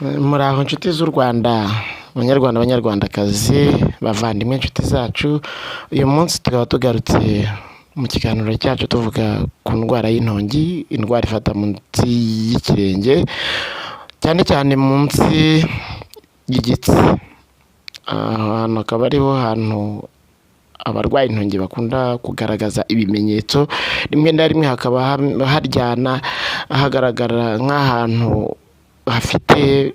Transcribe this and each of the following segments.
Muraho nshuti z'u Rwanda, Banyarwanda, Banyarwandakazi, bavandimwe, inshuti zacu. Uyu munsi tukaba tugarutse mu kiganiro cyacu tuvuga ku ndwara y'intongi, indwara ifata munsi y'ikirenge, cyane cyane munsi y'igitsi. Aha hantu akaba ariho hantu abarwaye intongi bakunda kugaragaza ibimenyetso, rimwe na rimwe hakaba haryana, hagaragara nk'ahantu hafite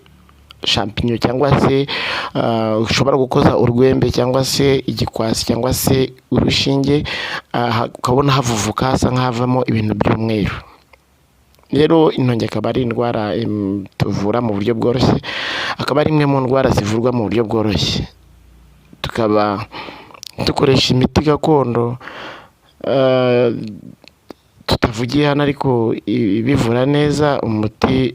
champignon, cyangwa se ushobora gukoza urwembe cyangwa se igikwasi cyangwa se urushinge, ukabona havuvuka, hasa nk'ahavamo ibintu by'umweru. Rero intongi akaba ari indwara tuvura mu buryo bworoshye, akaba ari imwe mu ndwara zivurwa mu buryo bworoshye. Tukaba dukoresha imiti gakondo tutavugiye hano, ariko ibivura neza. Umuti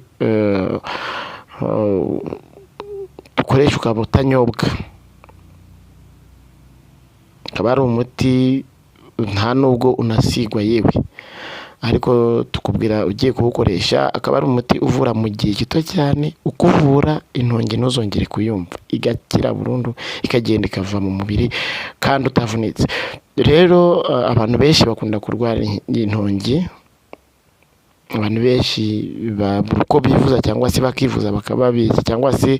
dukoresha ukaba utanyobwa, akaba ari umuti nta nubwo unasigwa yewe, ariko tukubwira ugiye kuwukoresha, akaba ari umuti uvura mu gihe gito cyane, ukuvura intongi ntuzongere kuyumva, igakira burundu, ikagenda ikava mu mubiri kandi utavunitse. Rero abantu benshi bakunda kurwara intongi, abantu benshi babura uko bivuza cyangwa se bakivuza bakaba babeshya, cyangwa se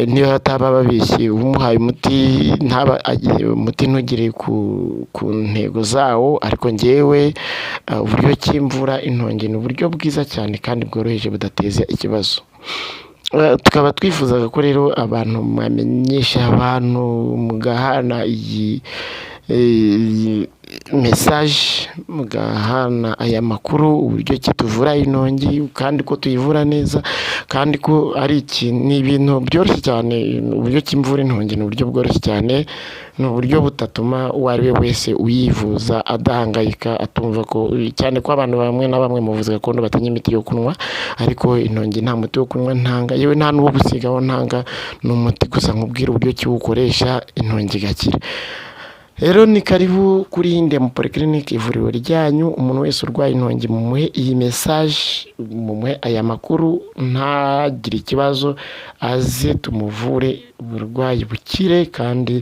niyo bataba babeshye, umuhaye umuti ntaba umuti ntugere ku ntego zawo. Ariko njyewe uburyo ki mvura intongi ni uburyo bwiza cyane kandi bworoheje, budateza ikibazo. Tukaba twifuzaga ko rero abantu mwamenyesha abantu, mugahana iyi message, mugahana aya makuru, uburyo ki tuvura intongi kandi ko tuyivura neza, kandi ko ari iki, ni ibintu byoroshye cyane. Uburyo ki mvura intongi ni uburyo bworoshye cyane, ni uburyo butatuma uwo ari we wese uyivuza adahangayika, atumva ko, cyane ko abantu bamwe na bamwe mu buvuzi gakondo batinya imiti yo kunywa. Ariko intongi nta muti wo kunywa ntanga, yewe nta n'uwo gusigaho ntanga, ni umuti gusa nkubwira uburyo ki uwukoresha, intongi igakira. Rero ni karibu kuri Ndemu Polyclinic, ivuriro ryanyu. Umuntu wese urwaye intongi mumuhe iyi message, mumuhe aya makuru, ntagire ikibazo, aze tumuvure uburwayi bukire kandi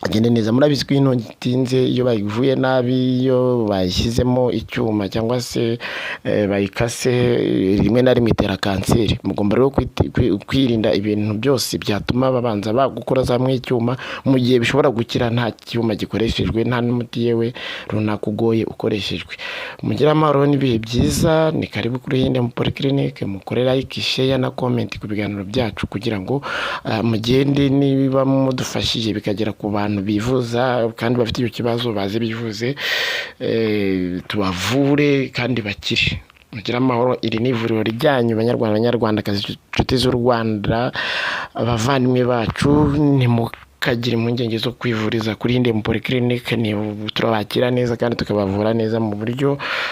agende neza. Murabizi ko intongi itinze, iyo bayivuye nabi, iyo bayishyizemo icyuma cyangwa se bayikase, rimwe na rimwe itera kanseri. Mugomba rero kwirinda ibintu byose byatuma babanza bagukorazamo icyuma, mu gihe bishobora gukira nta cyuma gikoreshejwe, nta n'umuti yewe runaka ugoye ukoreshejwe. Mugire amahoro n'ibihe byiza. Ni karibu kuri Ndemu Polyclinic. Mukore like, share na comment ku biganiro byacu, kugira ngo mugende, niba mudufashije bikagera ku bantu bivuza kandi bafite icyo kibazo, baze bivuze, tubavure kandi bakire. Mugire amahoro. Iri ni ivuriro ryanyu, Banyarwanda, Banyarwandakazi, inshuti z'u Rwanda, abavandimwe bacu. Ntimukagire impungenge zo kwivuriza kuri Ndemu Polyclinic, turabakira neza kandi tukabavura neza mu buryo